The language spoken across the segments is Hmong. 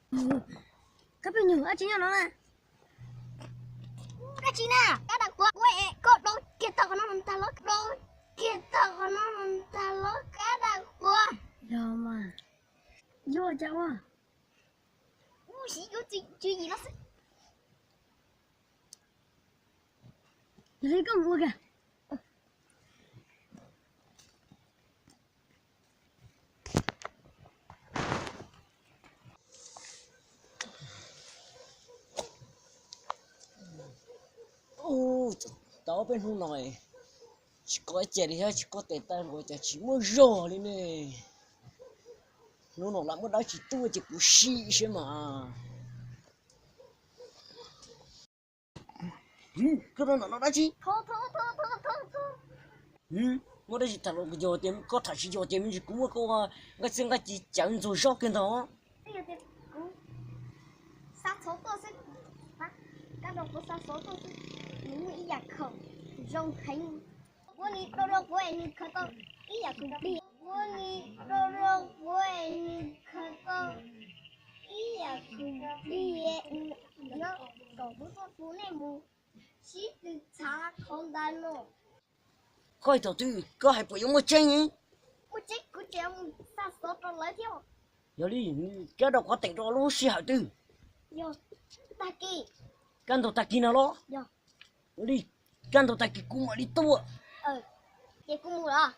Koj pheej nyuag dab tsi nyob no na? Dab tsi na? Kab dab quav, koj do kiag tau qhov no ntag los, do kiag tau qhov no ntag los kab dab quav. Yog mas, yog cas ua? Ub, siv yuav tswv yim no xwb. Yog li koj mus ua kiag. Tau peb hnub no tsis koj ib ce li thiab, tsis koj tes taw los cas tsis muaj zog li ne. Hnub no lam muaj dab tsi tuaj ces kuv sim seb mas. Koj rau ntawm no dab tsi? Muaj dab tsi tham los yog tias koj tham tsis yog ces me ntsis kuv muab koj nqaij txiaj nqaij ci cawv ntxuag zog kiag ntag. Xa xov tuaj xwb, kab dab quav xa xov tuaj xwb, nws muaj ib yam khoom zoo heev. Ua li dab dab quav nws khaws tau ib yam khoom plig, ua li dab dab quav nws khaws tau ib yam khoom plig, nws nyob kom kuv tuaj hu nej mus sib tw txhav qhov ntawd no. Koj thaum twg koj hais puas yuav muaj tseeb? Muaj tseeb, kuv tseem xa xov rau lawv thiab. Yog li, kab dab quav teem rau lub sij hawm twg? Yog tag kis. Kaj ntug tag kis no los? Yog. Yog li, kaj ntug tag kis kuv mam li tuaj. Ces kuv mus los.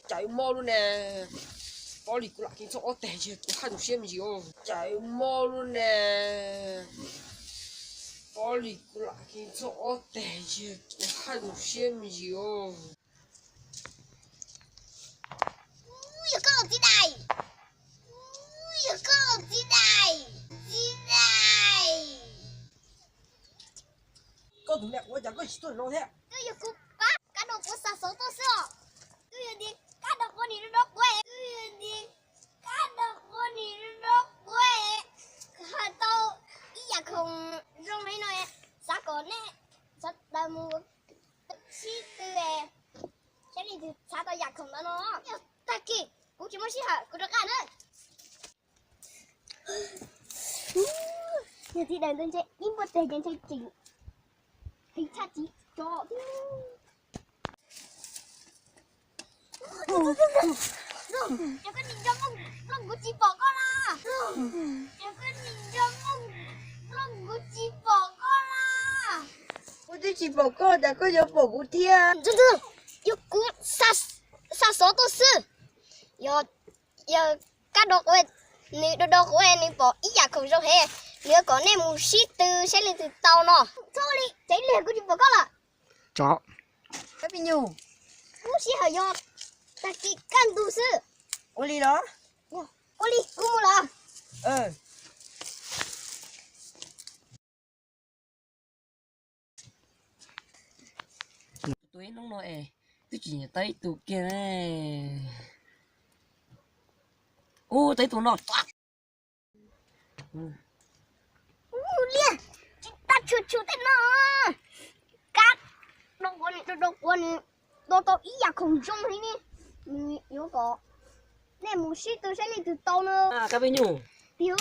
Cas mob lub ne, pob lis kuv lam kheev txhob ob teg yag kuv haj zoo siab me ntsis os. Cas mob lub ne, pob lis kuv lam kheev txhob ob teg yag kuv haj zoo siab me ntsis os. Yog koj los txiv dais, yog koj los txiv dais, txiv dais. Koj tus me qhuav cas koj tsis tuaj no thiab? Twb yog kuv pab kab dab quav xa xov tuaj xwb os. Twb yog tias kab dab quav nim dab dab quav, twb yog tias kab dab quav nim dab dab quav, hais tau ib yam khoom zoo li no, xav kom nej sawv daws mus sib tw, saib leej twg txhav tau yam khoom ntawd no. Tag kis kuv tsis muaj sij hawm, kuv rov qab na. Yog txiv dais ntawd ntshe ib npuaj teg ces ntshe tseem heev tshaj txiv tsov thiab. Ces koj nim nco nplooj kuv tsis pom koj na. Ces koj nim nco nplooj kuv tsis pom koj na. Kuv twb tsis pom koj cas koj yuav pom kuv thiab? Yog kuv xa xov tuaj xwb. Yog, yog kab dab quav, nws dab dab quav nws pom ib yam khoom zoo heev, nws yuav kom nej mus sib tw saib leej twg tau no. Txhob li, tsev liag kuv tsis pom koj lawm. Tsov. Kab pis nyuj. Lub sij hawm yog tag kis kaj ntug xwb. Ua li los? Ua li, kuv mus los. Tus ib hnub no es twb tsis nyiam tau ib tug kiag ne. Ub, tau ib tug no. Ub, liaj, tsis tag tshwm tshwm tej no. Kab dab quav nws, dab dab quav nws do tau ib yam khoom zoo li ne. Nws yuav kom nej mus sib tw saib leej twg tau no. Kab pis nyuj. Tiag,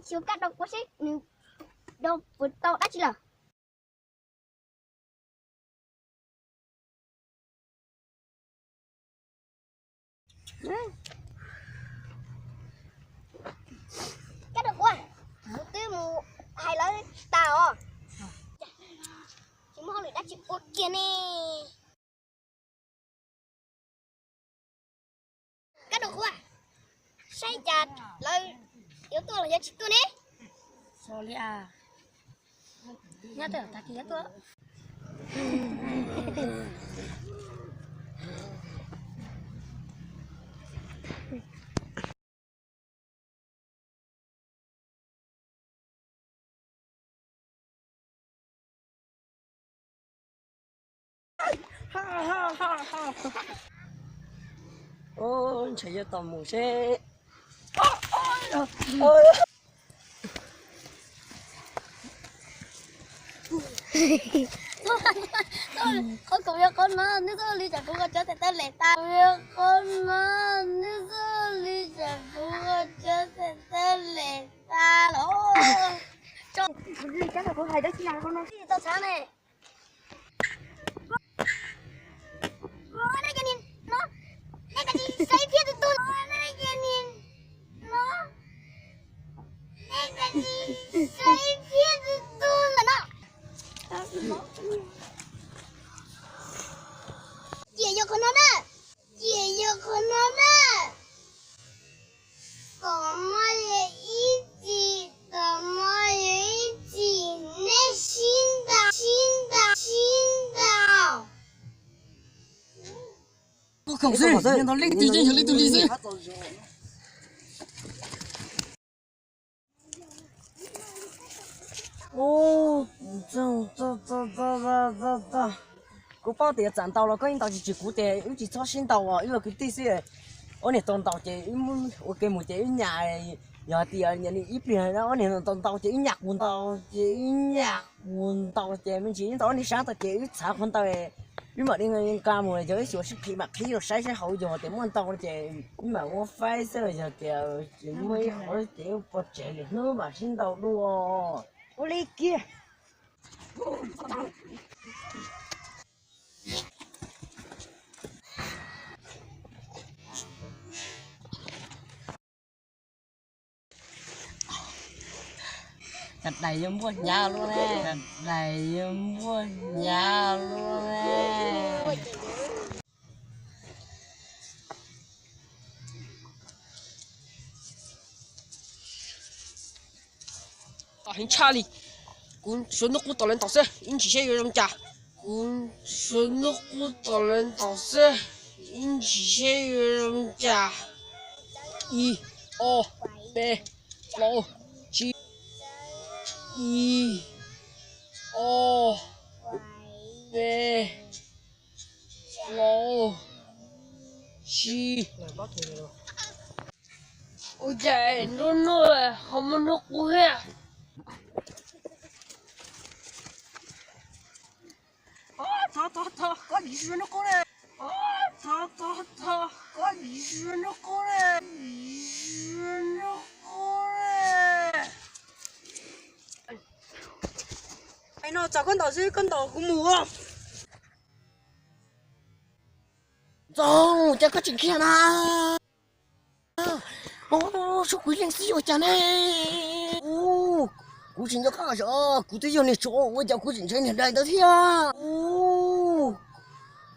xyuas kab dab quav seb nws do puas tau dab tsi lawm. Kab dab quav, kuv twb mus hais lawv tas os. Tsis muaj hauj lwm dab tsi ua kiag ne. Kab dab quav, saib cas lawv yuav tuaj los yuav tsis tuaj ne. Xyov li as, nyob twj ywm tag kis yuav tuaj. Ntshai yuav tau mus seb. Qhov kuv yog qhov no, neb txhob li tsam kuv qhov cov tes taw lem tas. Kuv yog qhov no, neb txhob li tsam kuv qhov cov tes taw lem tas los. Kuv hais dab tsi na qhov no tsis tau txhav ne. Ces yog qhov no na, ces yog qhov no na. Kom muaj li ib txhis, kom muaj li ib txhis, neb sib ntaus, sib ntaus, sib ntaus. Leej twg yeej yog leej twg li xwb. Kuv paub tias txawm ntaus los koj yeej ntaus tsis tswm kuv ces wb tsis txhob sib ntaus, wb ua kwv tij xwb. Ob niag tau ntaus ces wb ua ke mus ces wb nyas, yog hais tias ib pliag ob niag tau ntaus ces wb nyas qus ntaus ces wb nyas qus ntaus ces me ntsis wb tau ob niag sab tau ces wb txhav qhov ntawd, wb mam li nqa mus, yog wb xyuas sib qhib mam qhib los saib saib hauv yog tias muaj ntau ces wb mam ua faib xwb, yog tias tsis muaj ib qhov ces wb pov tseg lwm hnub mam sib ntaus dua. Ua li kiag. Cov dais yuav npuaj hnyav luaj ne, cov dais yuav npuaj hnyav luaj ne. Heev tshaj li. Kuv suav hnub qub tom lawv ntaus xwb, ib ntsis seb yuav zoo cas. Kuv suav hnub qub tom lawv ntaus xwb, ib ntsis seb yuav zoo cas. Ib, ob, peb, plaub, tsib. Ib, ob, peb, plaub, tsib. Ua cas nruab hnub ho muaj hnub qub thiab? Thov thov thov koj dim suav hnub qub na. Thov thov thov koj dim suav hnub qub na, dim suav hnub qub na. Hais no txog koj ntaus xwb, koj ntaus kuv mus. Ntxoov, cas koj tseem khiav na? Ub, suav kuv ib leeg xwb ua cas ne? Ub, kuv tsis nco qab zog, kuv twb yog niag tsov ua cas kuv tseem ntshai niag dais ntawd thiab? Ub,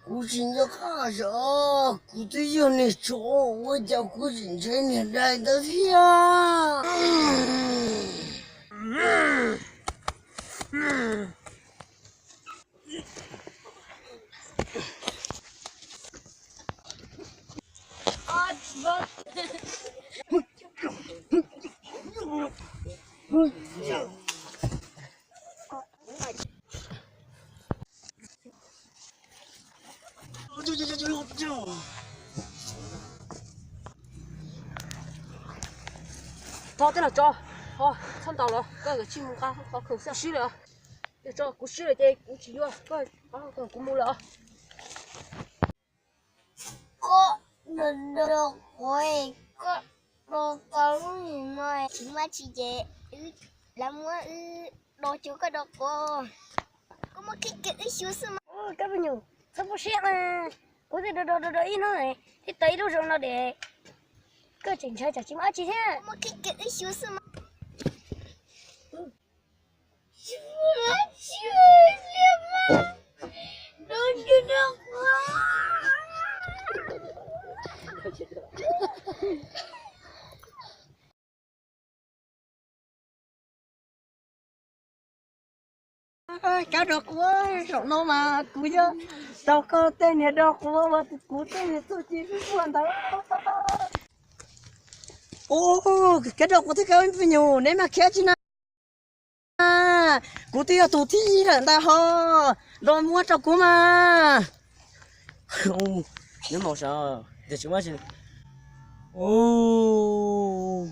kuv tsis nco qab zog, kuv twb yog niag tsov ua cas kuv tseem ntshai niag dais ntawd thiab? Thov tej los tso, txhob ntaus lawm, koj kav tsij mus nqa qhov khoom xwb sib lawm. Tso kuv sib lawm ces kuv tsis yuav, koj kuv mus lawm. Koj do do quav, koj do tau lub nim no tsis muaj tsis ces wb, lawv muab wb do cuag koj do quav. Koj muaj qhib kiag wb xyuas xwb mas. Koj me nyuam txhob poob siab, kuv twb do do do do ib hnub thiaj tau ib lub zoo no de. Koj tseem ntshai tsam tsis muaj dab tsi thiab. Koj muaj qhib kiag wb xyuas xwb mas. Kab do quav, zaum no mas kuv yuav tau koj tej niag do quav uas kuv tej niag txuj ci ua ntawd. Ub, kab do quav thiab koj me nyuam, neb mas khiav tsi na. Kuv twb yog tus thib ib lawm ntag ho, do muab rau kuv mas. Neb maum sav, tias tsis muaj tsi. Ub.